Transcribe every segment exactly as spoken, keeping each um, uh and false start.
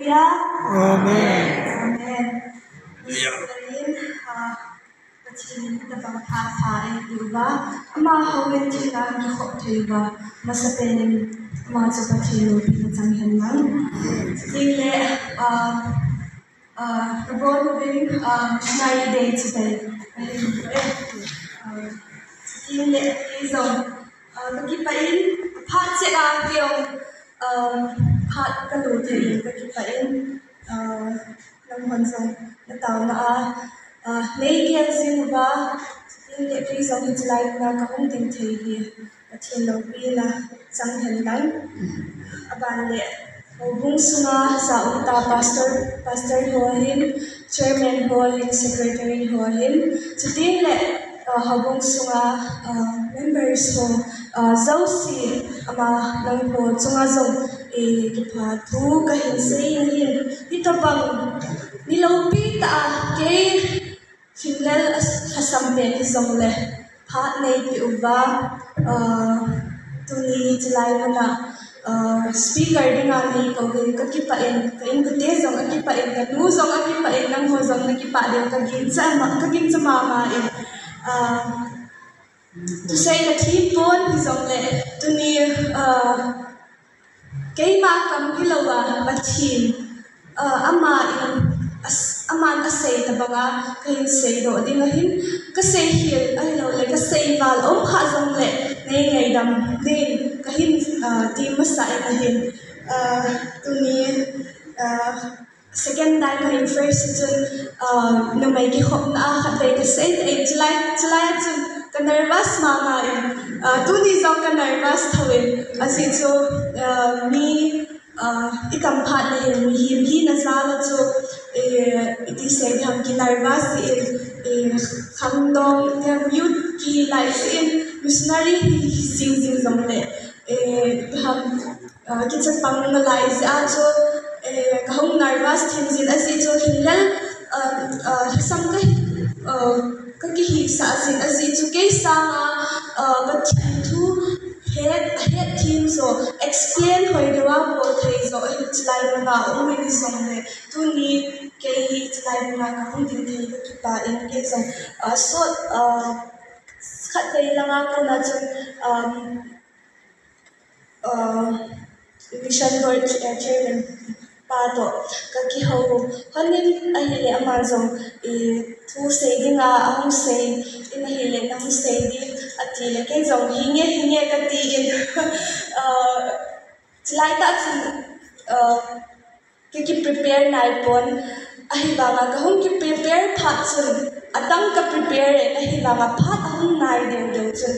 Hallelujah. Amen. Amen. Hallelujah. Mister Lin, ah, Pathen in tabang pha pha eipeh uva, amaho in thina kikhop thei uva, masapen in ama chu Pathen loupina chang hen lang. Chuteng le, ah, ah, tabang uvin, ah, Missionary Day chibai. Ah, chuteng le, kei jong, ah, kakipah in, phat cheh a kei jong, ah, phat kalu thei in kakipah in, ah, Nangman jong nataona a, ah, neigel jing uva, chuteng le kei jong hiche lai muna kahung ding thei hi Pathen loupina chang hen lang. Aban le, houbung sunga ja um ta pastor, pastor ho ahin, chairman ho ahin, secretary ho ahin, chuteng le, ah, houbung sunga, ah, members ho, ah, jouse, ama nangho chunga jong, eh, kipathu kahin sei in ahin, hitabang ni loupi tah a kei lhinglel a lhasam pen hijongle phat neipeh uva, ah, tuni chulai muna, ah, speaker dinga neikou hi kakipah in, ka inkote jong akipah in, kanu jong akipah in, nangho jong nakipah diu kagincha ma, kagincha mama in, ah, thusei kathim pon hijongle tuni, ah, keima kam hilouva Pathen, ah, ama in, as-, aman asei tabanga kahin seidoh ding ahin, kasei hel ahiloule kasei val um kha jongle neingaidam ding kahin, ah, ti masa in ahin, ah, tuni, ah, second time ahin, first chun, ah, numei kikhopna a khatvei kasei in, chulai, chulai chun ka nervous mama in, ah, tuni jong ka nervous thou in, ajeh chu, ah, mi, ah, ikam phat na hin, mihem hina jal a chu, eh, iti sei ding ham, ki nervous in, eh, khangdong, eh, mute kilai jeh in, missionary hi jing jing jongle, eh, ham, ah, kichapang nalai jeh a chu, eh, kahung nervous thim jin ajeh chu lhinglel, ah, ah, lhasam kahi, ah, kakihisa jin ajeh chu kei sanga, ah, Pathen thu het, het thim jo, explain hoi deuva bol thei jo, hiche lai muna um in hijongle, tuni kei hiche lai muna kahung ding thei kakipah in kei jong, ah, sot, ah, khatvei langa kona chun, um, ah, Mission Board, eh, Chairman pa toh kakihou hon in ahile ama jong, eh, thu sei dinga ahung sei in ahile nahung sei ding atile kei jong hinge hinge kati in, ah, chulai tah chun, ah, ka ki prepare nai pon, ahivanga kahung ki prepare phat chun, adang ka prepare in ahivanga phat ahung nai deu deu chun,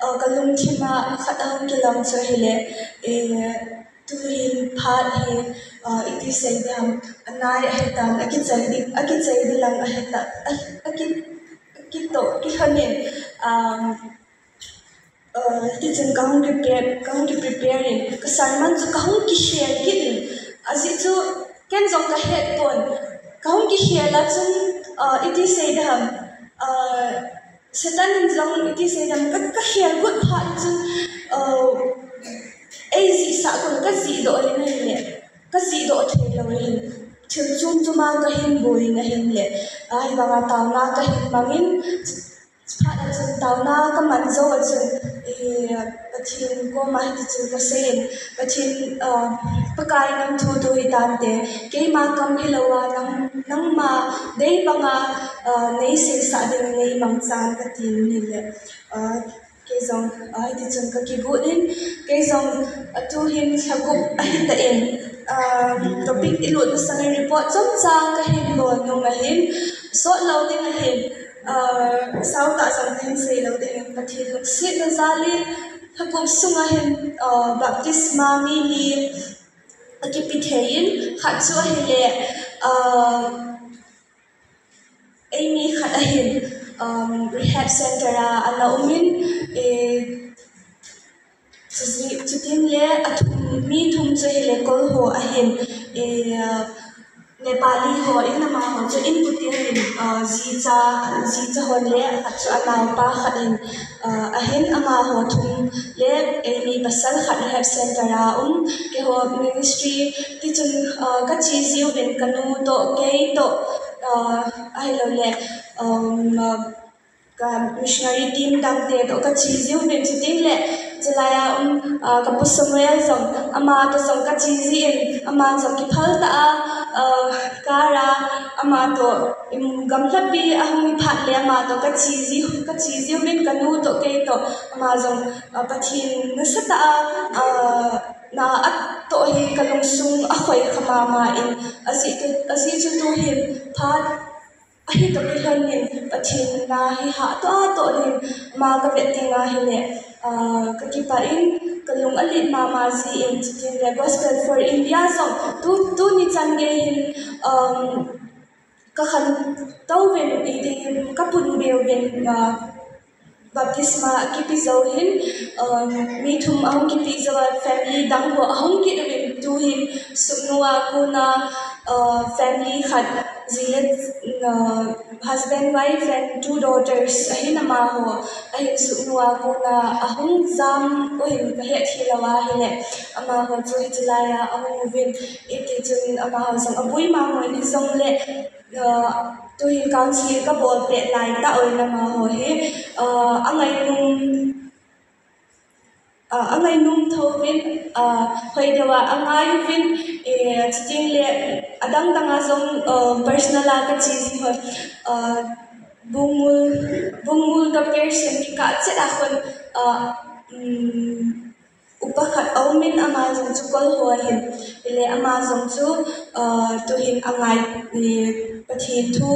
ah, kalungthim a khat ahung kilang chu ahile, eh, tuhin phat hi, ah, iti sei ding ham, anai ahitan, akichai ding, akichai ding lang ahitan, a, aki, akitoh, kikhonin, um, ah, tichun kahung prepare, kahung ki prepare in, ka sermon chu kahung ki share kit in, ajeh chu ken jong kahet pon, kahung ki share la chun, ah, iti sei ding ham, ah, Satan in jong iti sei ding ham, ka, ka share got phat chun, ah, eijihsah kon kajihdoh in ahile, kajihdoh thei lou in, thil chom chom a kahin boi in ahile, ahivanga taona kahin mangin, phat a chun taona kaman jou a chun, eh, Pathen koma hitichun kasei in, Pathen, ah, Pakai nang thu tu hitante, keima kam hilouva nang, nangma dei banga, ah, neiseisah ding neimangchan katin ahile, ah, kei jong, ah, hitichun kakigot in, kei jong, ah, tuhin lha gup ahitan, ah, topic ilut masangin report chomcha kahin bol nom ahin, sot lou ding ahin, ah, sautah jong kahin sei lou ding in, Pathen lungsetna jal in, lha gup sunga hin, ah, baptisma mi li akipe thei in, khat chu ahile, ah, eimi khat ahin, um, rehab center a ana um in, eh, chuti, chutin le athum, mi thum chu ahile kol ho ahin, eh, Nepali ho in amaho chu in puti hin, uh, jicha, jicha hon le khat chu anaopa khat in, uh, ahin amaho thum le eimi pasal khat rehab center a um, keiho ministry tichun, uh, kache jiuvin kanu toh, kei toh, uh, ahilou le, um, uh, ka missionary team dangte toh kache jiuvin, chuteng le chulai a um, ah, ka Pu Samuel jong, ama toh jong kache jin, ama jong kiphal tah a, ah, car a, ama toh, um, gamlapi a hung phat le ama toh kache ji, kache jiuvin kanu toh kei toh, ama jong, ah, Pathen nasatah a, ah, na atoh hi kalungsung a khoi kha mama in, ajeh chu, ajeh chu tuhin phat ahi toh kilhon in Pathen na hi hahtoh hahtoh in ama kavet ding ahile, ah, kakipah in kalung alet mama jin, chuteng le Gospel for India jong tu, tuni chan gei hin, um, kakhantou vin, iti, kapun be uvin, ah, baptisma kipe jou hin, um, mi thum ahung kipe jou a family dang ho ahung kit uvin tuhin Sugnu a kona, uh, family khat ji le, uh, husband, wife and two daughters ahin amaho, ahin Sugnu a kona ahung jam uhin kahet thei lou ahile amaho chu hiche lai a ahung uvin, iti chun amaho jong aboi mama in hijongle, uh, tuhin counseling kabol pet lai tah uvin amaho hi, uh, angainom, uh, angainom thouvin, uh, hoi deuva angai uvin, eh, chuteng le adang dang a jong, uh, personal a kache ji hon, uh, Bungmul, Bungmul ka person kikah chet a khun, uh, um, upa khat aumin ama jong chu kol ho ahin. Hile ama jong chu, uh, tuhin angai, eh, Pathen thu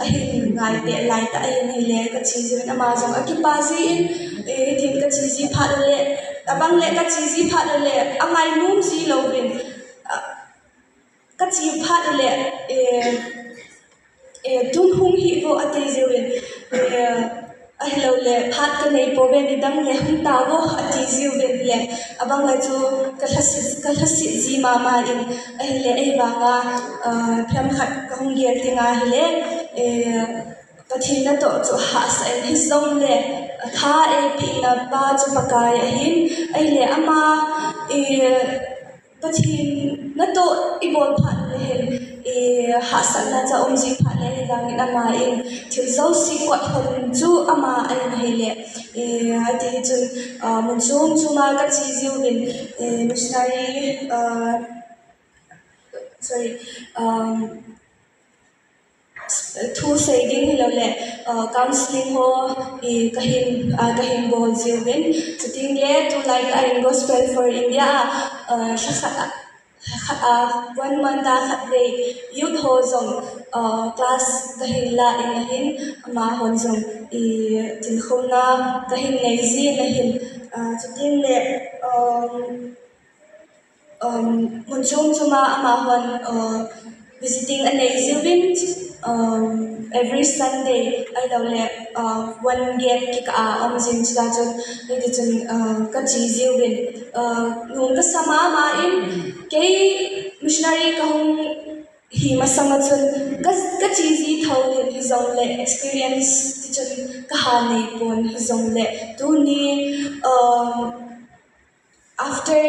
ahin ngai pet lai tah ahin hile kache jin ama jong akipah jin, eh, tin kache ji phat le, abang le kache ji phat le, angainom ji louvin, ah, kache phat le, eh, eh, tun hung hih vo ati jiuvin, eh, ahilou le phat kanei pouve, nidang le hung tavo ati jiuvin le, abang le chu kalhaset, kalhaset ji mama in, ahile ahivanga, eh, themkhat kahung gel ding ahile, eh, Pathen natoh chu hahsa in hijongle, atha eipeh na pa chu Pakai ahin, ahile ama, eh, Pathen natoh ibol phat le hin, eh, hahsatna chu aum ji phat le hin, ahivangin ama in thil jouse kot hon chu ama ahin ahile, eh, ati chun, ah, mun chom chom a kache jiuvin, eh, missionary, ah, sorry, um, thu sei ding hilou le, uh, counseling ho, i, kahin, uh, kahin bol jiuvin. Chuteng le tulai a in Gospel for India a, uh, lha khat a, lha khat a, one month a khat vei youth ho jong, uh, class kahin la in ahin, amahon jong, i, tilkhouna kahin nei jin ahin, uh, chuteng le, um, um, mun chom chom a amahon, uh, visiting anei jiuvin, um, every Sunday, ahilou le, uh, one gap kikah a aum jin, chuti chun, hiti chun, uh, kache jiuvin, uh, nung kasa mama in, kei missionary kahung hi masang a chun, ka, kache ji thou in hijongle experience ti chun kaha nei pon hijongle, tuni, um, after,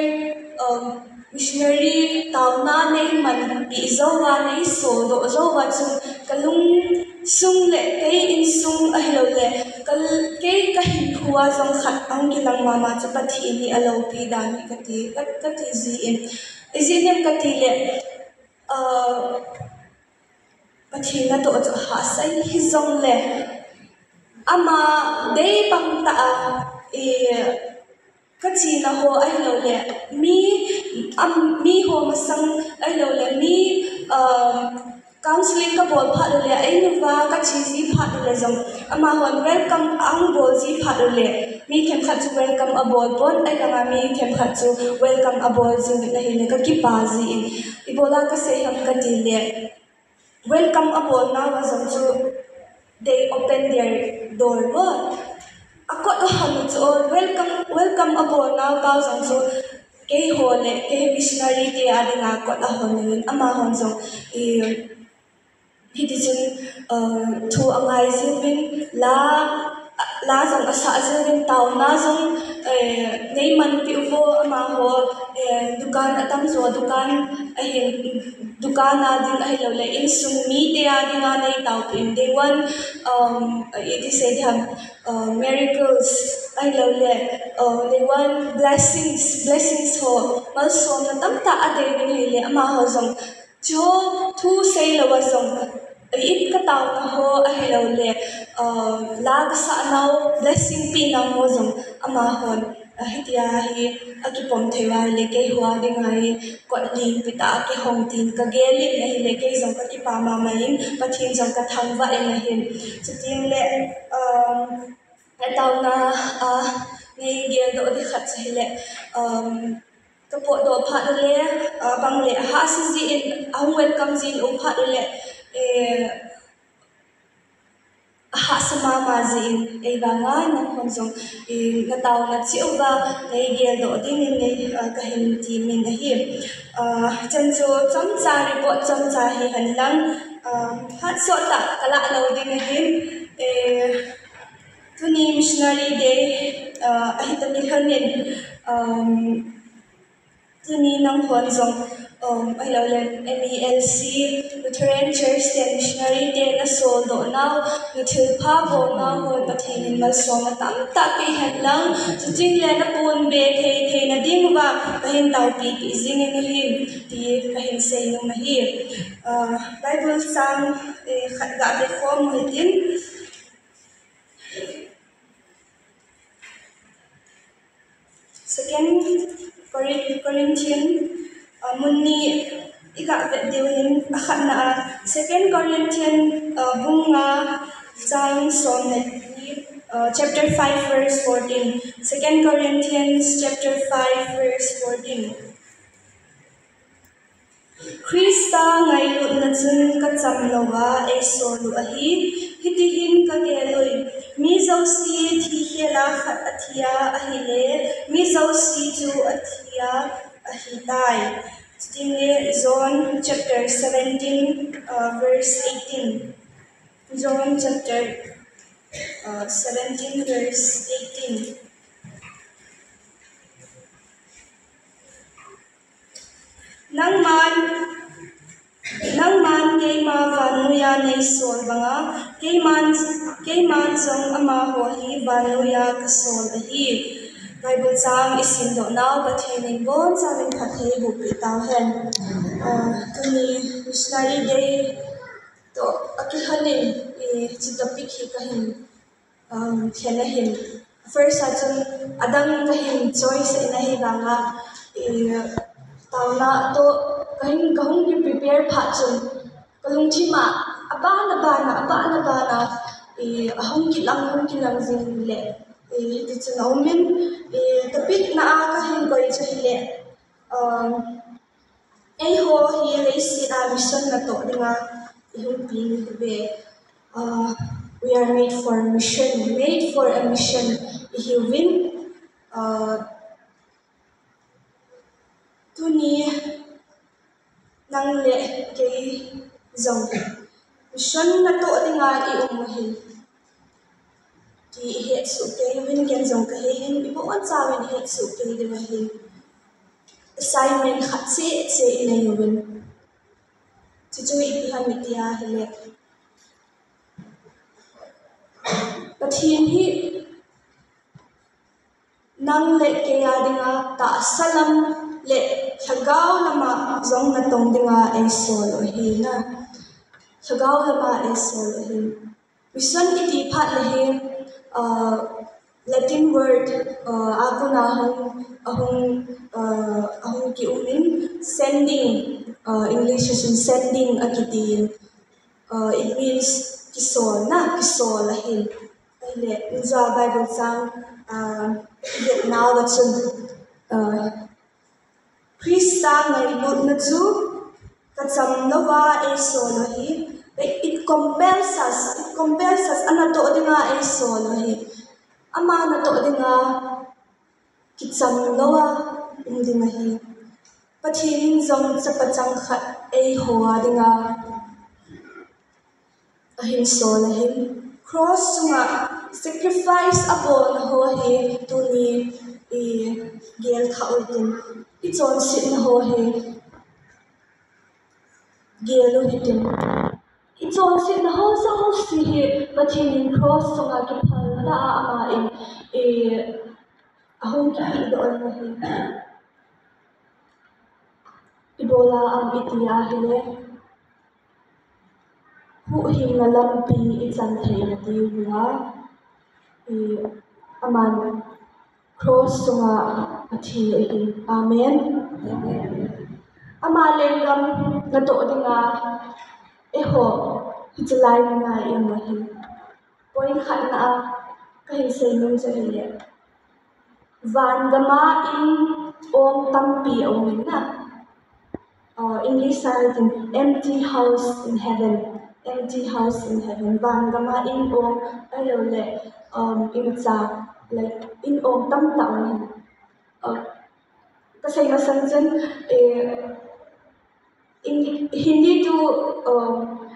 um, missionary taona neiman pi jouva, neisodoh jouva chun kalungsung le kei insung ahilou le, ka, kei kahinkho a jong khat ahung kilang mama chu Pathen hi aloupi dan hi kati, ka, kati jin. Ijeh inem kati le, uh, Pathen natoh chu hahsa in hijongle, ama dei bang tah a, i, kachena ho ahilou le, mi, am, mi ho masang ahilou le, mi, um, counseling kabol phat le, einu va kache ji phat le jong, amahon welcome ahung bol ji phat le, mi themkhat chu welcome abol pon, ahivanga mi themkhat chu welcome abol jiuvin ahile kakipah jin, ibola kasei ham kati le, welcome abolnauva jong chu they open their door mo. Akot u hon chu welcome, welcome abolnau pa jong chu keiho le kei missionary te a dinga kot ahon uvin, amahon jong, eh, hiti chun, eh, thu angai jiuvin, la, la jong asah jiuvin, taona jong, eh, neimanpi uvo, amaho, eh, dukan atamjo, dukan ahin, dukan a ding ahilou le, insung mite a dinga neitaopi in, they want, um, iti sei diham, uh, miracles ahilou le, uh, they want blessings, blessings ho, malsomna tamtah adei uvin ahile, amaho jong, chu thu seilou a jong, it kataona ho ahilou le, uh, la kasah nau, blessing peh nau ho jong, amahon, uh, hitia hi akipom thei uva ahile, keiho a dinga hi kot lenpi tah a kihong tin kagel in ahile, kei jong kakipa mama in, Pathen jong kathangvah in ahi. Chuteng le, um, taona a neigeldoh ding khat chu ahile, um, kapotdoh phat ule, uh, bang le, ahahsa jin, ahung welcome jin, um phat ule, eh, ahahsa mama jin, ahivanga nanghon jong, eh, nataona cheh uva neigeldoh dingin nei, uh, kahin temin ahi. Uh, chan chu chomcha report chomcha hihen lang, uh, phat sottah kalah lou ding ahin, eh, tuni missionary day, uh, ahi toh kilhonin, um, tuni nanghon jong, um, ahilou le M E L C, Lutheran Church te missionary te nasoldoh nau, nathilpha bolnau ho Pathen in malsomna tamtah peh hen lang, chuteng le naponbe thei theina ding uva kahin taopeh jing in ahi, ti kahin seinom ahi. Uh, Bible chang, eh, khat gave khom u hitin. Second Corin-, Corinthian, uh, mun ni i gave diu ahin, akhatna a, Second Corinthian, uh, bung nga chang som le li, uh, chapter five verse fourteen. Second Corinthians chapter five verse fourteen. Christa ngailutna chun kacham louva eisol u ahi. Hitihin kagel ui, mi jouse thi khela khat athia ahile, mi jouse chu athia ahitai. Chutengle John chapter seventeen, uh, verse eighteen. John chapter, uh, seventeen verse eighteen. Nangman, nangman keima vannoiya neisol banga, keiman, keiman jong amaho hi vannoiya kasol ahi. Bible chang isimdoh nau Pathen in ibonchauvin phatthei eiboh peh tauhen. Uh, tuni missionary day toh akilhonin, eh, hiche topic hi kahin um, khen ahin. First a chun adang kahin choice in ahivanga, eh, taona toh kahin, kahung kiprepare phat chun kalungthim a, aban aban a, aban aban a, eh, ahung kilang, hung kilang jing le, eh, hiti chun aumin, eh, topic na a kahin koi chu ahile, um, Eiho hi leiset a mission natoh dinga ihung peng ihiuve. Uh, we are made for mission, made for a mission ihiuvin. Uh, tuni nang le kei jong mission natoh dinga i um u ahi ti ihet soh kei uvin, ken jong kahei in, ibonchauvin ihet soh kei diu ahi. Assignment khat seh seh inei uvin. Chuchu ipi ham itia ahile, Pathen hi nang le kei a dinga tahsa lam le lhagao lama jong natong dinga eisol u ahi na. Lhagao lama eisol u ahi. Mission iti phat le hi, uh, Latin word, uh, a kona hung, ahung, uh, ahung kiumin, sending, uh, English a chun sending akitin, uh, it means kisolna, kisol ahin. Ahile, inja Bible chang, uh, ihet nauva chun, uh, Christa ngailutna chu kacham louva eisol u ahi. It compels us, it compels us, anatoh dinga eisol u ahi. Ama natoh dinga kicham louva, um ding ahi. Pathen in jong chapa chang khat eiho a dinga ahin sol ahin. Cross chunga sacrifice abolna ho hi tuni i gel thah u hitin. I chonsetna ho hi gel u hitin. I chonsetna ho jouse hi Pathen in cross chunga kiphal tah a ama in, i, ahung kipehdoh in ahi. Ibola ham iti ahile, huhhingna lampi i chan thei nadiuva, i, aman cross chunga athi ahi. Amen. Ama lenggam natoh dinga eiho hiche lai muna i um u ahi. Point khatna a kahin seinom chu ahile, van gama in ong tampi aum in na. Uh, English a hitin, empty house in heaven. Empty house in heaven. Van gama in ong, ahilouleh, um, imacha, like, in ong tamtah aum in. Uh, kasei masang chun, eh, in, Hindi to, um,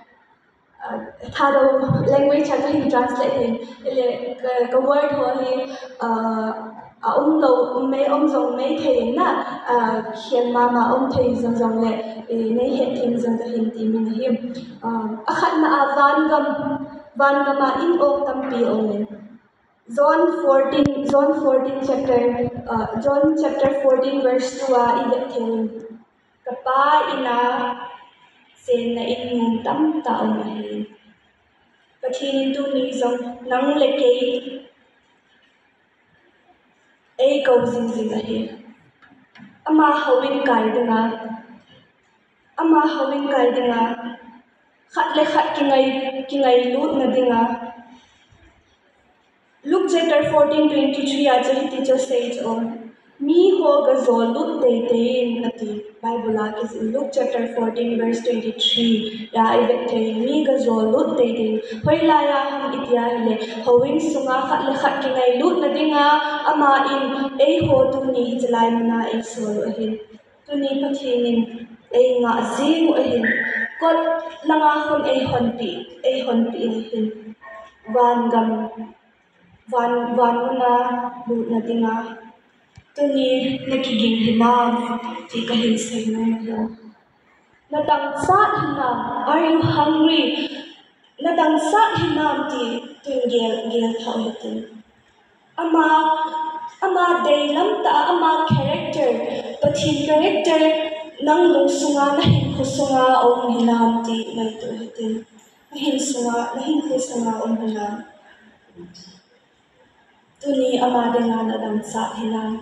uh, Thadou language a kahin translate in, ile, ka, ka word ho hi, uh, aum lou, um mei, um jong mei thei in na, uh, khen mama um thei jong jongle, eh, nei het thei jong kahin ti min ahi. Um, akhatna a van gam, van gama in ong tampi aum in. John fourteen, John fourteen chapter, uh, John chapter fourteen verse two a i vet thei in. Ka Pa in a chenna in mun tamtah um ahi. Pathen in tuni jong nang le kei eikou jing jing ahi. Ama houin kai dinga, ama houin kai dinga, khat le khat kingai, kingailutna dinga, Luke chapter fourteen twenty-three a chu hiti chu asei chu, miho gajolut teitei in ati. Bible a kijih Luke chapter fourteen verse twenty-three a i vet thei, mi gajolut teitei in. Hoilai a ham iti ahile, houin sunga khat le khat kingailutna dinga, ama in eiho tuni hiche lai muna eisol u ahin. Tuni Pathen in eingah jing u ahin. Kot langa khun eihonpi, eihonpi in ahin. Van gam Van, van muna lutna dinga tuni nakiging hinam ti kahin seinom ahi. Nadangchat hinam, are you hungry? Nadangchat hinam ti tun gel, gel thah u hitin. Ama, ama deilam tah a, ama character, Pathen character, nang lungsunga, nahinkho sunga aum hinam ti ngaito u hitin. Nahin sunga, nahinkho sunga um hinam. Tuni ama dinga nadangchat hinam.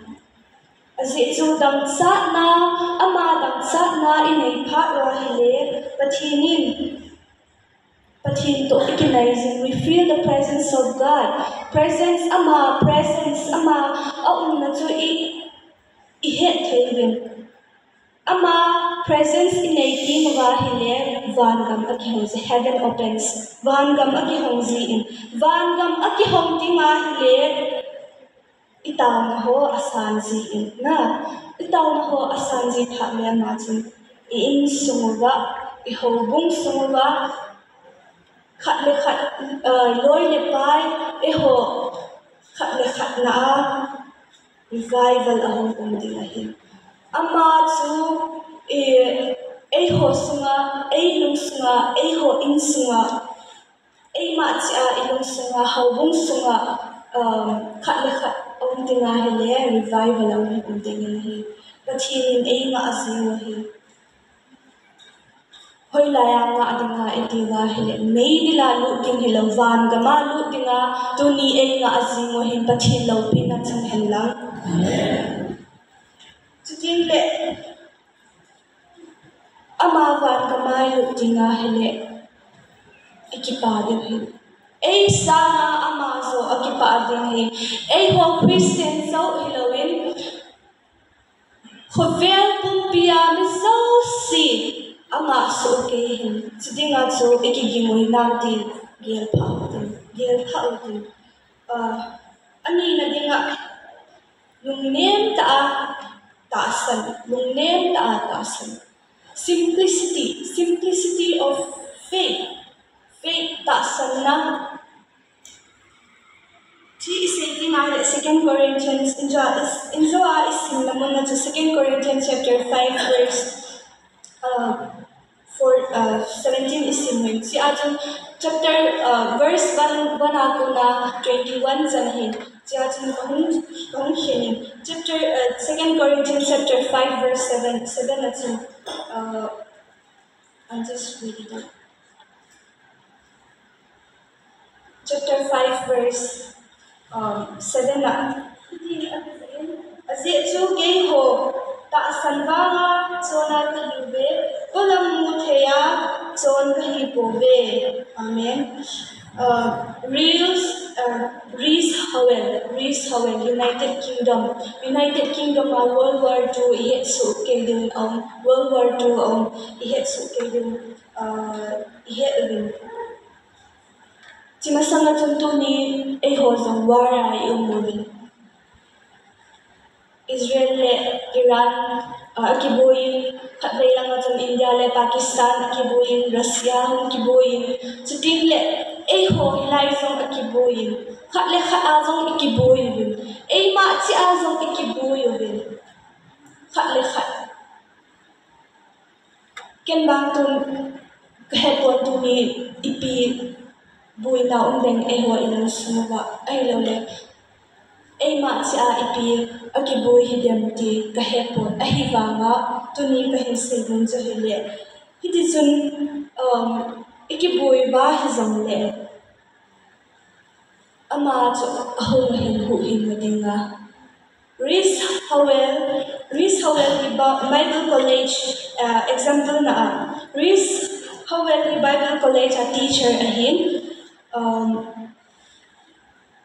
Ajeh chu dangchatna, ama dangchatna inei phat uva ahile, Pathen in, Pathen toh ikinai jing, we feel the presence of God. Presence ama, presence ama aumna chu i, ihet thei uvin. Ama presence inei teng uva ahile, van gam akihong ji, heaven opens. Van gam akihong jin, van gam akihong teng ahile, itaona ho asan jin, na, itaona ho asan ji phat le ama chun, i insung uva, i houbung sung uva, khat le khat, eh, loi le pai, eiho, khat le khat na a, revival ahung um ding ahi. Ama chu, eh, eiho sunga, ei lung sunga, eiho in sunga, eima cheh a, i lung sunga, houbung sunga, um, khat le khat um ding ahile, revival ahung um ding ahi. Pathen in eingah jing u ahi. Hoilai a ngah dinga iti uva ahile, meidil a lut ding hilou, van gam a lut dinga, tuni eingah jing u ahin, Pathen loupina chang hen lang. Chuteng le, ama van gam a ilut ding ahile, ikipah ding ahi. Ei sanga ama joh akipah ding ahi. Eiho Christian joh hilouvin, khovel pumpi a mi jouse angah soh kei hin. Chudinga chu ikiging u hinam ti gel thah u hitin, gel thah u hitin. Ah, anina dinga, lungnem tah a, tahsan, lungnem tah a tahsan. Simplicity, simplicity of faith. Faith tahsanna. Hiche i sei ding ahile Second Corinthians, injo a i, injo a i simna mun a chu Second Corinthians chapter five verse, uh, four, uh, seventeen i sim uvin. Hiche a chun chapter, uh, verse one, one a kona twenty-one chan ahin. Hiche a chun kahung, kahung khen in. Chapter, uh, Second Corinthians chapter five verse seven, seven a chun, uh, I'll just read it out. Chapter five verse, um, seven a. Ajeh chu keiho tahsan vanga chonna kahiuve, polam mu theiya chon kahipouve. Amen. Uh, Rees, uh, Rees Howell, Rees Howell, United Kingdom. United Kingdom a World War Two i het soh kei diu aum, World War Two aum i het soh kei diu, uh, i het uvin. Hiche masanga chun tuni eiho jong war a i um uvin. Israel le Iran, uh, akiboi in, khatvei langa chun India le Pakistan akiboi in, Russia hung kiboi in, chuting le eiho hilai jong akiboi in, khat le khat a jong i kiboi uvin, eima cheh a jong i kiboi uvin, khat le khat. Ken vang tun kahepon tuni ipi boina um ding eiho inam sunguva, ahilouleh eima cheh a ipi akiboi hidem ti kahepon, ahivanga tuni kahin sei nom chu ahile, hiti chun, um, i kiboi uva hijongle ama chu ahung ahin huhhing na dinga. Rees Howell, Rees Howell hi Ba-, Bible College, uh, example na a. Rees Howell hi Bible College a teacher ahin, um,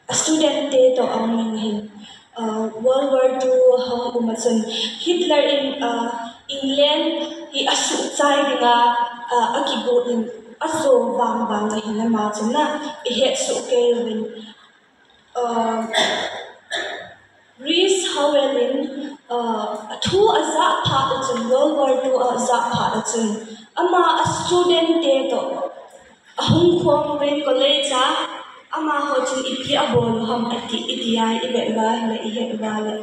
a student te toh aum in ahin, uh, World War Two hung um a chun Hitler in, uh, England hi asuhchai dinga, uh, akigot in ajo vang vang ahin ama chun na i het soh kei uvin. Uh, Rees Howell in, uh, athu ajah phat a chun, World War Two ajah phat a chun, ama a student te toh ahung khom uvin college a, amaho chun ipi abol u ham ati, iti a i vet uva ahile, i het uva ahile,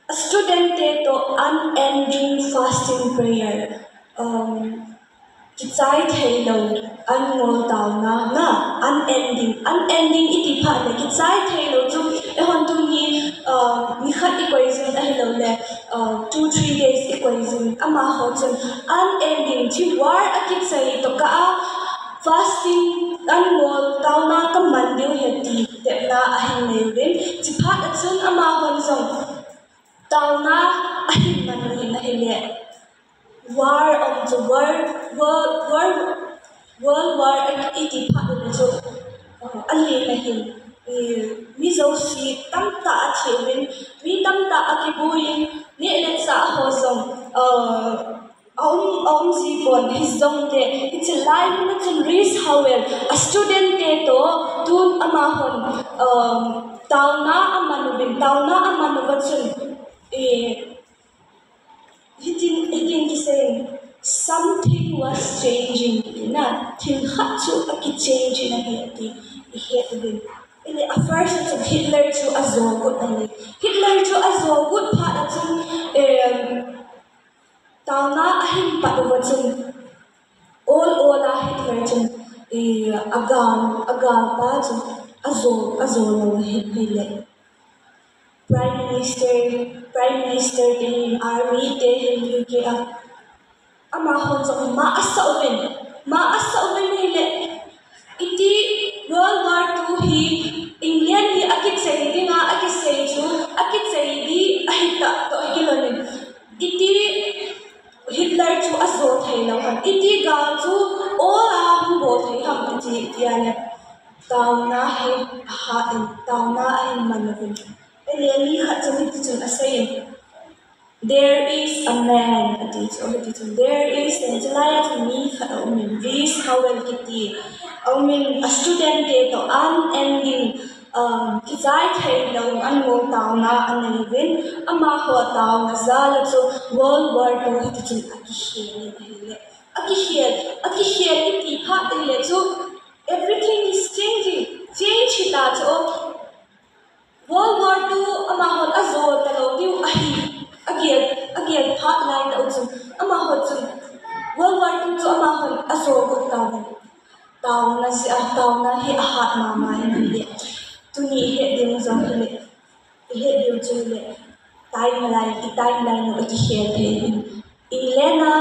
a student te toh unending fasting prayer, um, kichai theilou an ngol taona, na, unending, unending iti phat le, kichai theilou chu, eihon tuni, uh, nikhat i koi jing ahilouleh, uh, two, three days i koi jing, amaho chun unending, hiche war akichai toh kah a fasting an ngol, taona kaman diu ahi ti tepna ahin nei uvin, hiche phat a chun amahon jong taona ahin man uvin ahile. War um chu, war, war, war, World War iti phat u chu, uh, alen ahin, eh, mi jouse tamtah athi uvin, mi tamtah akiboi in, neh le chah ho jong, uh, aum, aum ji pon, hijongle hiche lai mun a chun Rees Howell a student te toh tun amahon, um, taona aman uvin, taona aman uva chun, eh, Hitin, hitin kisei in, something was changing, tina, thil khat chu akichange in ahi ati, i het uvin. Ahile a first a chu Hitler chu ajo got ahi. Hitler chu ajo got phat a chun, em, taona ahin pat uva chun, ol ol a Hitler chun, eh, agal, agalpa chu ajo, ajo lou ahi, ahile. Prime Minister, Prime Minister te hin, army te hin, U K a, amahon jong ma asah uvin, ma asah uvin ahile, iti World War Two hi England hi akichai dinga akisei chu, akichai ding ahi tah toh akilon in, iti Hitler chu ajo thei lou ham, iti gal chu ol a hung bol thei ham ati, iti ahile, taona hi ahat in, taona ahin man uvin. Ahile mi khat chun hiti chun asei in, "There is a man," ati chu, hiti chun, "There is," ati chun, chulai a chun mi khat aum in, Rees Howell kiti, aum in, a student te toh unending, um, kichai thei lou anmol taona anei uvin, amaho taona jal a chu World War Two hiti chun akikhel in ahile. Akikhel, akikhel iti phat ahile chu everything is changing. Change hita chu. World War Two amahon ajo talou diu ahi. Agel, agel phat lai tah u chun, amaho chun World War Two chu amahon ajo got tauvin. Taona jeh a, taona hi ahat mama in ahile. Tuni ihet diu jong hile, ihet diu chu hile, timeline, i timeline u akikhel thei ahin. England a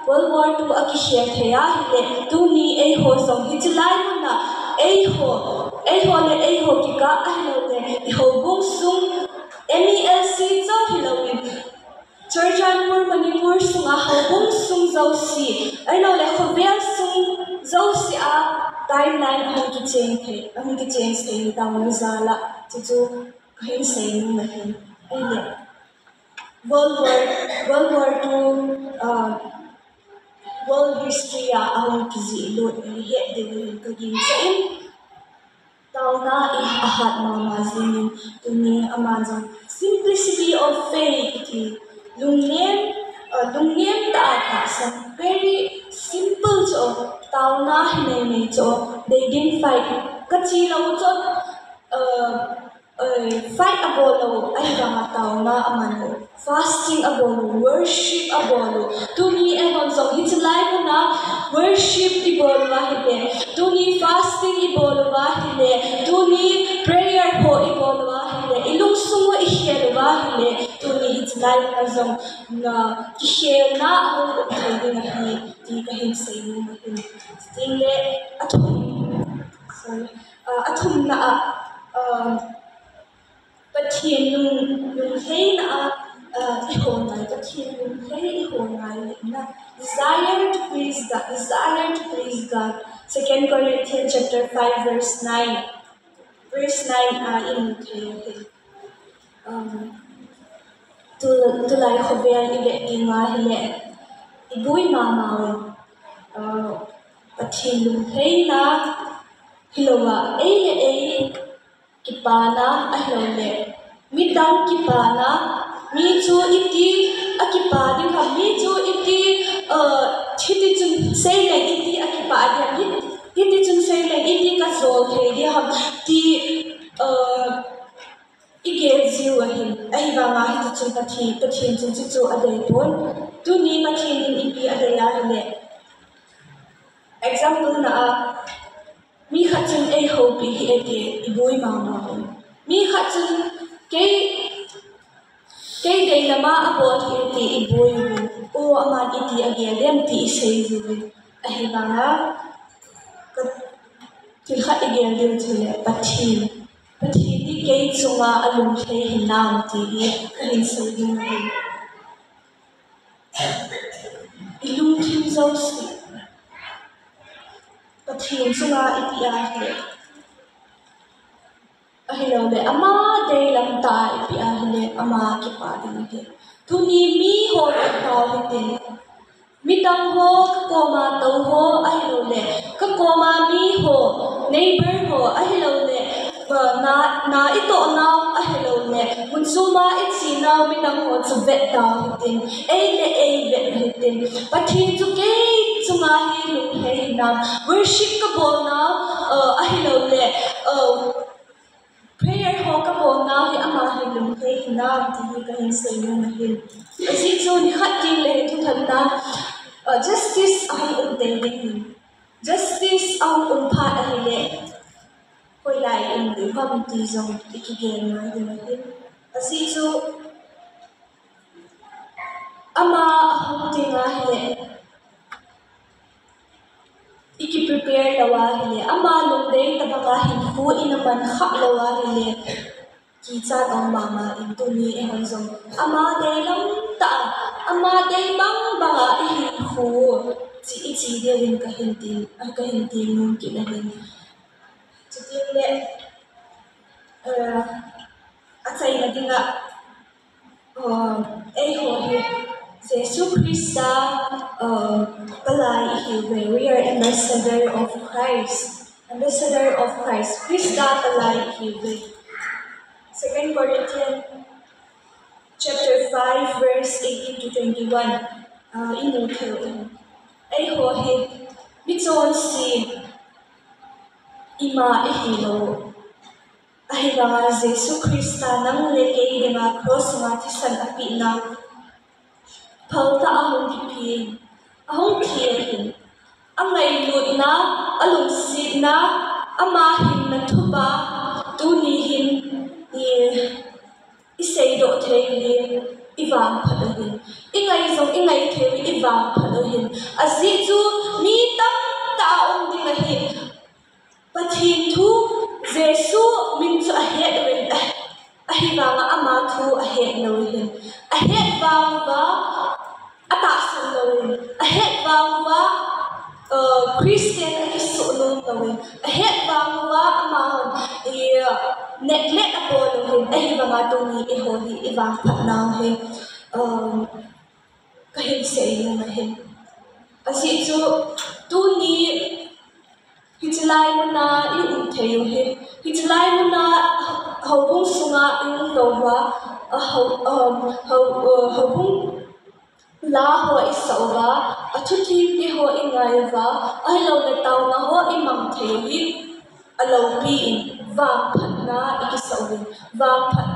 World War Two akikhel thei ahile, tuni eiho jong hiche lai mun a, eiho, eiho le eiho kikah ahilouleh, i houbung sung, M E L C chauh hilouvin, Churachandpur, Manipur sunga houbung sung jouse, ahilouleh khovel sung jouse a timeline ahung kichange thei, ahung kichange thei taona jal a, chuchu kahin seinom ahin. Ahile, World War, World War Two, uh, world history a ahung kijih lut ahi, ihet diu ahin kagingcha in. Taona hi ahat mama jingin, tuni ama jong simplicity of faith iti, lungnem, uh, lungnem tah a tahsan, very simple chu, taona hi nei nei chu, they didn't fight. Kachi lou chu, uh, Oi, fight abol lou, ahivanga taona aman u. Fasting abol u, worship abol u. Tuni eihon jong hiche lai mun a worship ibol u ahile, tuni fasting ibol u ahile, tuni prayer ho ibol u ahile, ilungsung u ikhel u ahile, tuni hiche lai mun a jong na kikhelna ahung um thei ding ahi, ti kahin seinom ahin. Chutengle, athum, sorry, ah, athumna a, ah, Pathen lung, lungtheina a, ah, ihol ngai, Pathen lungthei ihol ngai na. Desire to please God, desire to please God. Second Corinthians chapter five, verse nine. Verse nine a imu thei ahi. Um, tu, tulai khovel ivet ding ahile, iboi mama u, uh, Pathen lungtheina hilou a, ei le ei kipana ahilouleh, midang kipana, mi chu iti akipa ding ham, mi chu iti, uh, hiti chun seileng iti akipa ding ham, hiti chun seileng iti kajol thei ding ham, ti, uh, igel jiu ahin, ahivanga hiti chun Pathen, Pathen chun chuchu adei pon. Tuni Pathen in ipi adei ahile, example na a, mi khat chun eihoupi hih e ti iboi mama uvin. Mi khat chun kei, kei dei lama abol hih e ti iboi uvin. O, aman iti agel em ti isei jiuvin. Ahivanga, ka, thil khat igel diu chule Pathen. Pathen hi kei chunga alungthei hinam ti hi kahin sei ding ahi. Ilungthim jouse Pathen chunga ipi ahile, ahilouleh ama deilam tah a ipi ahile, ama kipa ding ahi. Tuni miho kipau hitin, midang ho, kakoma tou ho ahilouleh, kakoma miho, neighbor ho ahilouleh, na, na itoh nau ahilouleh, mun choma iche nau midang ho chu vet tau hitin, ei le ei vet hitin. Pathen chu kei chunga hi lunghei hinam, worship kabol nau, uh, ahilouleh, uh, prayer ho kabol nau hi ama hi lunghei hinam ti hi kahin seinom ahin. Ajeh chu nikhat teng le thuthatna, uh, justice ahung um tei ding ahin. Justice ahung um phat ahile, hoilai i um diu ham ti jong ikigel ngai ding ahin. Ajeh chu ama ahung teng ahile, iki prepare lou ahile, ama lungdei tabanga hinkho ina man khah lou ahile, kichat um mama in tuni eihon jong ama deilam tah a, ama dei bang banga ihinkho u chu iche diuvin kahin ti, kahin ti nom kit ahin. Chutengle, uh, achaina dinga, uh, eiho hi Jesu Christa, uh, palai ihiuve, we are ambassador of Christ. Ambassador of Christ, Christa palai ihiuve. Second Corinthians chapter five, verse eighteen to twenty-one. Uh, imu thei u. Eiho hi michonse ima ihilou. Ahivanga Jesu Christa nang le kei dinga cross sunga thisan apehna phaltah a hung kiphin, ahung thi ahin. Angailutna, alungsetna, ama hinna thupha, tuni hin i, iseidoh thei u hi, ivangphat u hin. Ingai jong ingai thei u hi, ivangphat u hin. Ajeh chu mi tamtah a um ding ahi. Pathen thu, Jesu min chu ahet uvin, ah, ahivanga ama thu ahet lou hin. Ahet vang uva, atahsan lou hin. Ahet vang uva, uh, Christian akisoh nom lou hin. Ahet vang uva, amahon, eh, neglect abol lou hin. Ahivanga tuni eiho hi ivangphat nau hi, um, kahin sei nom ahi. Ajeh chu tuni hiche lai muna i um thei u hi. Hiche lai muna houbung sunga i um lou uva, a hou, um, hou, uh, houbung la ho i sa uva, athutheng te ho i ngai uva, ahilouleh taona ho i mang thei u hi. Alopi in, vangphatna i kisa uvin, vangphat,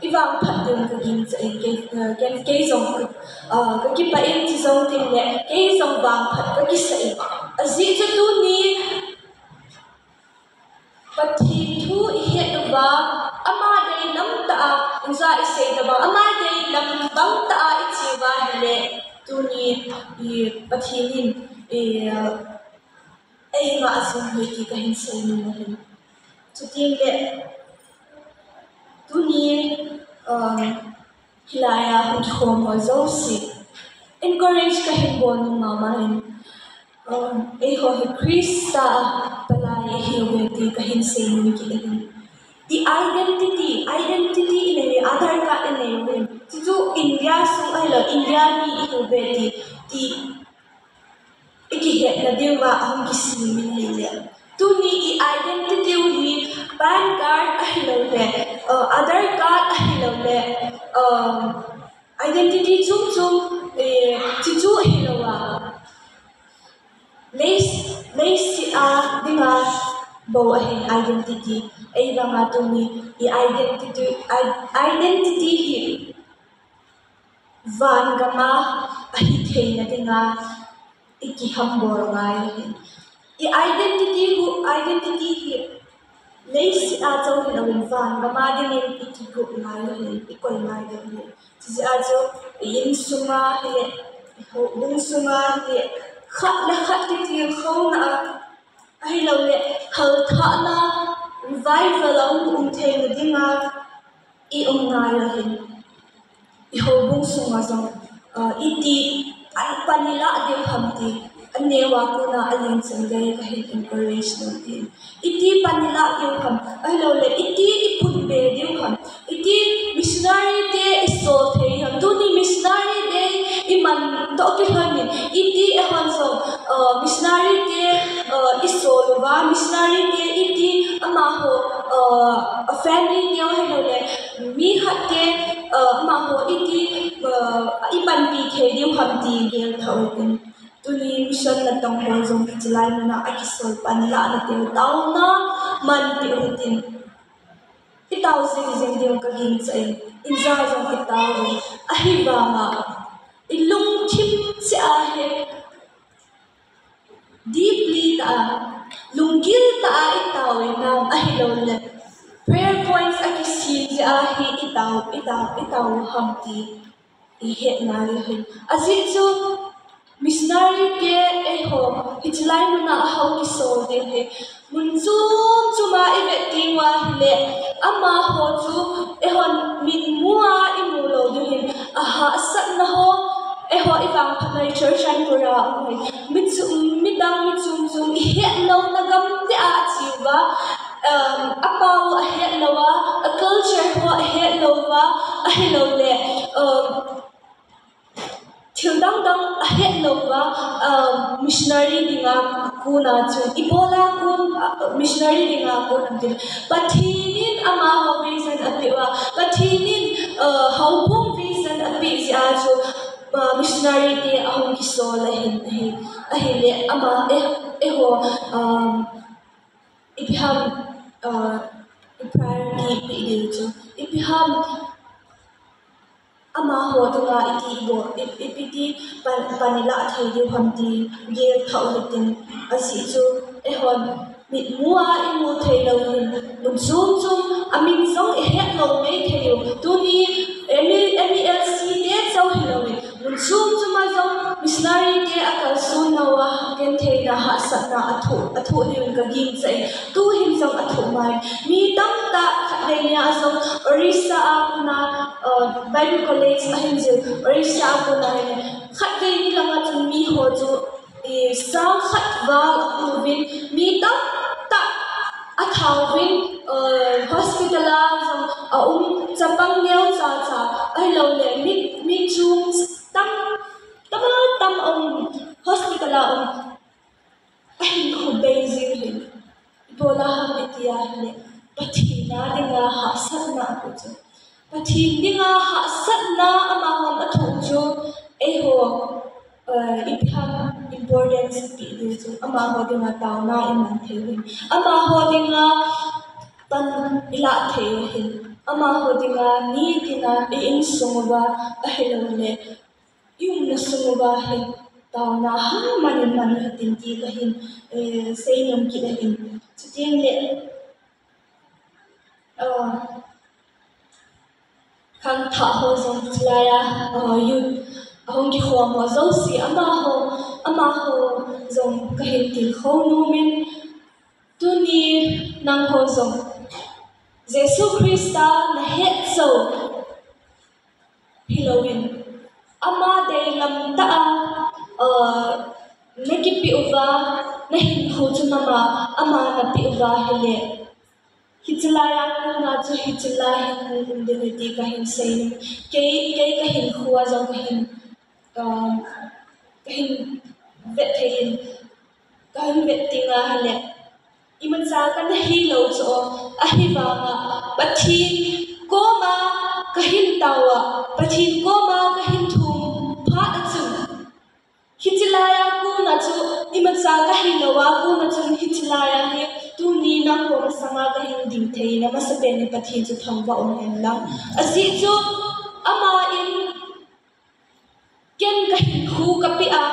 i vangphat ding ka gingcha in, kei, eh, kei, kei jong ka, ah, ka kipah in, chujou teng le, kei jong vangphat ka kisa in. Ajeh chu tuni, Pathen thu i het uva, ama deilam tah a, uja i sei tobang, ama deilam bang tah a i che uva ahile, tuni, i, Pathen in, i, eh, Ei ngah jing u hi ti kahin sei nom ahi. Chuteng le, tuni, um, hilai a hung kikhom ho jouse, encourage kahin bol nom mama in, um, eiho hi Christa a palai ihiuve ti kahin sei nom kit ahi. I identity, identity i nei, Aadhaar card i nei u hin. Chuchu India sung ahilou, India mi ihiuve ti, ti i kihetna diuva ahung kisem in ahile. Tuni i identity u hi PAN card ahilouleh, uh, Aadhaar card ahilouleh, um, identity chom chom, eh, chuchu hilou a. Lei, leiset a dinga bou ahin identity. Ahivanga tuni i identity, i, identity hi van gam a ahi theina dinga i kihambol ngai ahi. I identity hu, identity hi leiset a chauh hilouvin van gam a dingin i kigop ngai ahi, i koi ngai ding ahi. Chujeh a chu i insunga hile, i houbung sunga hile, khat le khat kitilkhouna a, ahilouleh, halthahna, revival a um, um theina dinga, i um ngai u ahin, i houbung sunga jong, ah, iti, an pan ilah diu ham ti, aneo a kona aling chan gei kahin encourage nom ahi. Iti pan ilah diu ham, ahilouleh, iti i pun be diu ham, iti missionary te i sol thei ham, tuni missionary te i man toh kilhonin, iti eihon jong, ah, missionary te, ah, i sol uva, missionary te iti amaho, ah, a family te ahilouleh, mi khat te, ah, amaho iti, ah, i panpi thei diu ham ti gel thah u hitin. Tuni mission natong ho jong hiche lai muna akisol panlahna teu taona man peh u hitin. I tao jing jing diu ka gingcha in, inja jong i tao in, ahivanga i lungthim cheh a hi deeply tah a, lunggil tah a i tao in ham, ahilouleh prayer points a kisem jeh a hi i tao, i tao, i tao ham ti i het ngai u ahi. Ajeh chu missionary te eiho hiche lai muna ahung kisol ding ahi. Mun chom chom a i vet teng uva ahile, amaho chu eihon mit mu a i mu lou ding ahi. Ahahsatna ho, eiho i vangphatna hi Churachandpur a um ahi. Mi chu, midang mi chom chom i het louna gam te a che uva, um, apao u ahet lou a, a culture ho ahet lou uva, ahilouleh, um, thil dang dang ahet lou uva, um, missionary dinga Kona chu, ibola kon, ah, missionary dinga kon ham tile, Pathen in amaho vision apeh uva, Pathen in, ah, houbung vision apeh jeh a chu, ah, missionary te ahung kisol ahin, ahi, ahile ama, eh, eiho, um, ipi ham, ah, i priority pe diu chu, ipi ham, amaho dinga iti ibol, i, ipi ti pan, pan ilah thei diu ham ti gel thah u hitin, ajeh chu eihon mitmu a imu thei lou hin, mun chom chom a min jong ihet lou mei thei u. Tuni M E, M E L C te chauh hilou in, mun chom chom a jong missionary te akalson nauva gentheina, hahsatna athoh, athoh diuvin kagingchah in, tuhin jong athoh mai. Mi tamtah khatvei nia jong Orissa a kona, uh, Bible College ahin jil, Orissa a kona hin, khatvei ni langa chun miho chu, eh, sang khat val apouvin, mi tamtah athauvin, uh, hospital a jong aum, chapang neocha cha, ahilouleh mi, mi chung tam, tam, tam aum, hospital a um. Ahinkho bei jing hin, ibola ham iti ahile, Pathen a dinga hahsatna apoh chu. Pathen dinga hahsatna amahon athoh chu, eiho, eh, ipi ham importance pe diu chu, amaho dinga taona iman thei u hin, amaho dinga pan ilah thei u hin, amaho dinga nitina i insung uva ahilouleh i umna sung uva hin taona hahsa man in man u hitin ti kahin, eh, seinom kit ahin. Chuteng le, ah, khangthah ho jong chulai a, ah, youth ahung kikhom ho jouse, amaho, amaho jong kahin tilkhou nom in, tuni nangho jong Jesu Christa nahet jou hilouvin, ama deilam tah a, uh, nakipeh uva, nahinkho chu nama, ama napeh uva ahile, hiche laiya kona chu hiche lai hin hung um diu ahi ti kahin seinom. Kei, kei kahinkho a jong kahin, um, kahin vet thei in, kahin vet tenga ahile, imacha kana hilou chu, ahivanga Pathen koma kahin taova, Pathen koma kahin thum phat a chun, hiche laiya kona chu, imacha kahilouva kona chun hiche laiya hi tuni nangho masanga kahin ding theina masapen in Pathen chu thangvah um hen lang. Ajeh chu ama in ken kahinkho kapeh a,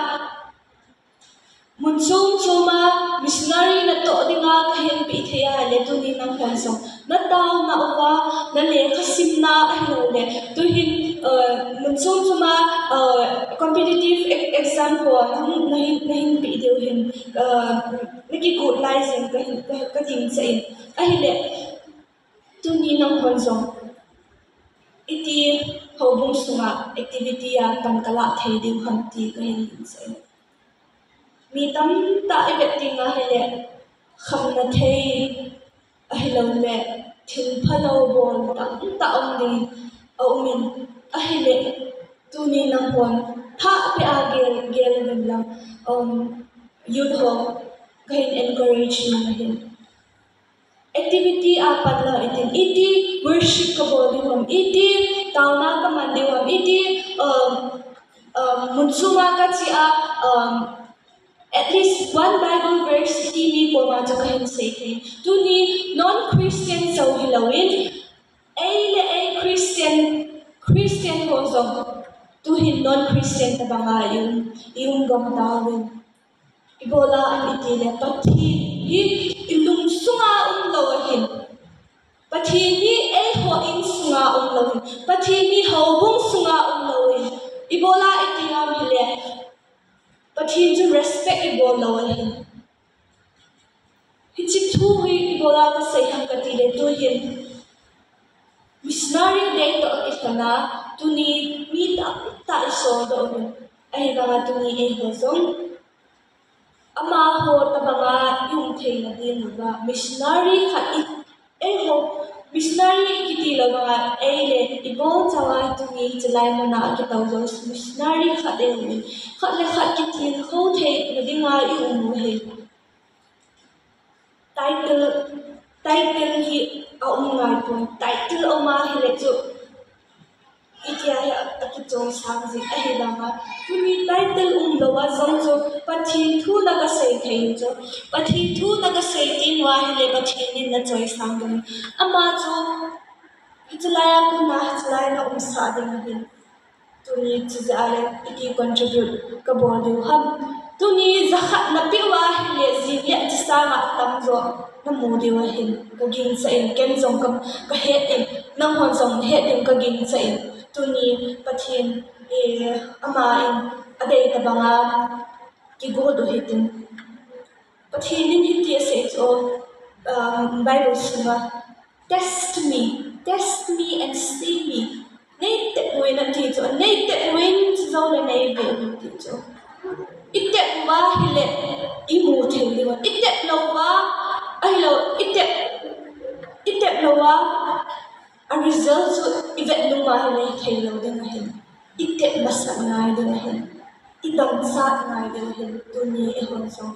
mun chom chom a missionary natoh dinga kahin peh thei ahile, tuni nanghon jong nataona uva, nalekha simna ahilouleh, tuhin, uh, mun chom chom a, uh, competitive e-, exam ho nahung, nahin, nahin peh diu hin, uh, nakigot lai jeng kahin, ka, kagingchah in. Ahile, tuni nanghon jong iti houbung sunga activity a pan kalah thei diu ham ti kahin gingchah in. Mi tamtah ivet tenga ahile, khamna thei ahilouleh thil phalou bol tamtah um ding aum in, ahile, tuni nanghon thahbeh a gel, gel uvin lang, um, youth ho kahin encourage nom ahin. Activity a pan lou hitin, iti worship kabol diu ham, iti taona kaman diu ham, iti, um, um, mun chom a kache a, um, at least one Bible verse iti mi koma chu kahin sei thei. Tuni non-Christian chauh hilouvin, ei le ei Christian, Christian ho jong, tuhin non-Christian tabanga i um, i um gam tauvin. Ibola ham itile Pathen hi ilung sunga umlou ahin. Pathen hi eiho in sunga umlou ahin. Pathen hi houbung sunga umlou ahin. Ibola iti ham hile, Pathen chu respect ibol lou ahin. Hiche thu hi ibola kasei ham katile, tuhin missionary dei toh kilhona, tuni mi tamtah isol doh uvin. Ahivanga tuni eiho jong amaho tabanga i um theina dinguva missionary khat i, eiho missionary ikiti lou vanga, ei le ibol chauva tuni chulai muna akitou jou missionary khat i um in, khat le khat kitilkhou theina dinga i um u ahi. Title, title hi a um ngai pon. Title a um a hile chu itia hi a kichoi sang jing ahi vanga. Tuni title um lou a jong chu Pathen thu na ka sei thei chu. Pathen thu na ka sei tin va hile Pathen in na choi sang ding. Ama chu hichelai a kona hichelai na um sa ding hin. Tuni chu ja le iti contribute ka bol diu ham. Tuni jakhat na piu a hile jing le chi sanga tam jo na mu diu ahin ka gingcha in ken jong ka, ka het in nang hon jong het in ka gingcha in. Tuni Pathen, eh, ama in a dei tabanga kigol u hitin. Pathen in hiti asei chu, um, Bible sunga, "Test me, test me and see me." Nei tep uvin ati chu, nei tep uvin chu jo le nei ve uvin ti chu. I tep uva hile i mu thei diu, i tep lou uva, ahilou, i tep, i tep lou uva, a result chu i vet nung uva hile i thei lou ding ahin. I tep masat ngai ding ahin. I dangchat ngai ding ahin. Tuni eihon jong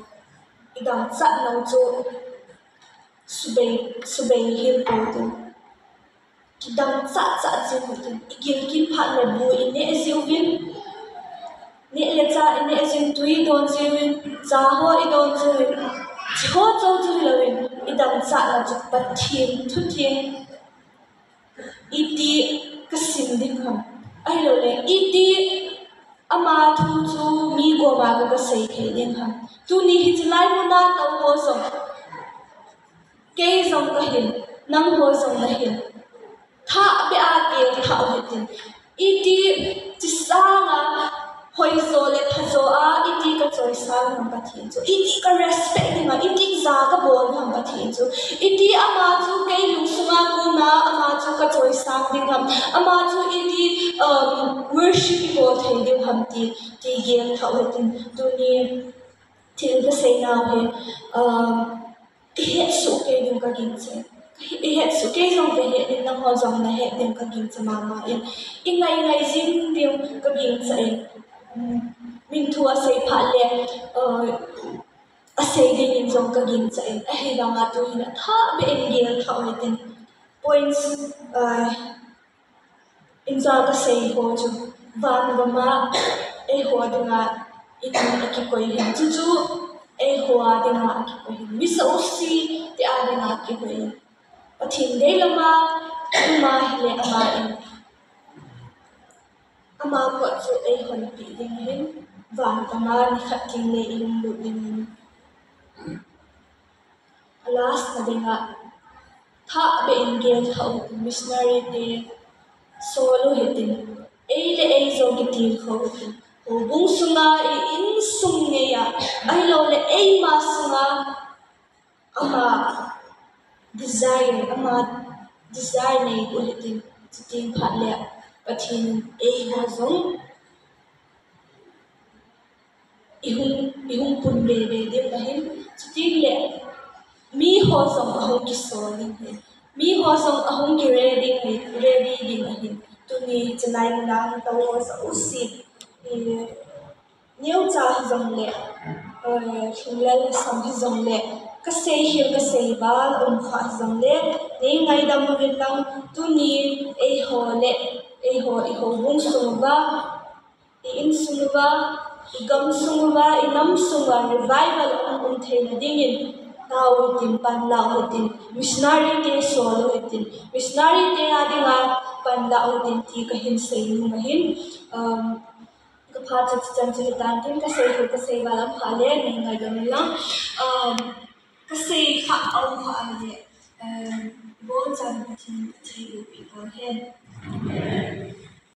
i dangchat nau chu subei, subei hil pou tin. Kidang chat chat jing u tin. I gilkin phat le bu i neh jiu vin. Neh le chah i neh jing, tui i don jiu vin. Cha ho i don jiu vin. Chi ho chou chu hilou vin. I dangchat nau chu Pathen thu tin. Iti ka sim ding ham. Ahilou le, iti ama thu chu mi koma ka, ka sei thei ding ham. Tuni hichelai muna tou ho jong. Kei jong ka hin, nang ho jong na hin. Thah beh a gel thah u hitin. Iti chi sanga hoi jo le pha jo a, iti ka choi sang ham Pathen chu. Iti ka respect ding ham, iti ja ka bol ham Pathen chu. Iti ama chu kei lungsunga kona, ama chu ka choi sang ding ham. Ama chu iti, um, worship i bol thei ding ham ti, ti gel thah u hitin. Tuni thil ka sei nau hi, um, I het suh kei ding ka gingcha. I het suh kei jong ka het ding, nangho jong na het ding ka gingcha mama in. I ngai ngai jing ding ka gingcha in. Mm, min thu a sei phat le, uh, a sei ding in jong ka gingcha in. Ahivanga tu hin a thah beh in gel thah u hitin. Points, uh, Incha ka sei ho chu, van gam a eiho dinga iti a kikoi hin. Chuchu eiho a dinga a kikoi hin. Mi jouse te a dinga a kikoi hin. Pathen dei lama, ama hile ama in. Ama kot chu eihon pi ding hin. Van gam a nikhat teng le i hung lut ding hin. A last na dinga, thah beh in gel thah u hitin, missionary te sol u hitin, ei le ei jong kitilkhou hitin, houbung sunga, i insung ngeiya, ahilou le eima sunga, ama desire, ama desire nei u hitin, chuti phat le Pathen in eiho jong i hung, i hung pun veve ding ahin, chuti le mi ho jong a hung kisol ding ahin, mi ho jong a hung ki ready ding ahin, ready ding ahin, tuni chalai lang tau ho jouse, i, neocha hi jong le, eh, lhinglel lhasam hi jong le, ka sei hil ka sei val um kha hi jong le, nei ngaidam uvin lang, tuni eiho le, eiho, i houbung sung uva, i insung uva, i gamsung uva, i namsung uva, revival a um, um theina dingin, tao hitin, panla u hitin, missionary te sol u hitin, missionary te a dinga panla u hitin, ti ka hin sei nom ahin, um, ka phat chu chan chu hitan tin, ka sei hil ka sei val um kha le, nei ngaidam in lang, um, ka sei kha a um kha le, um, bol chan ka thin ka thei u pi ka hen.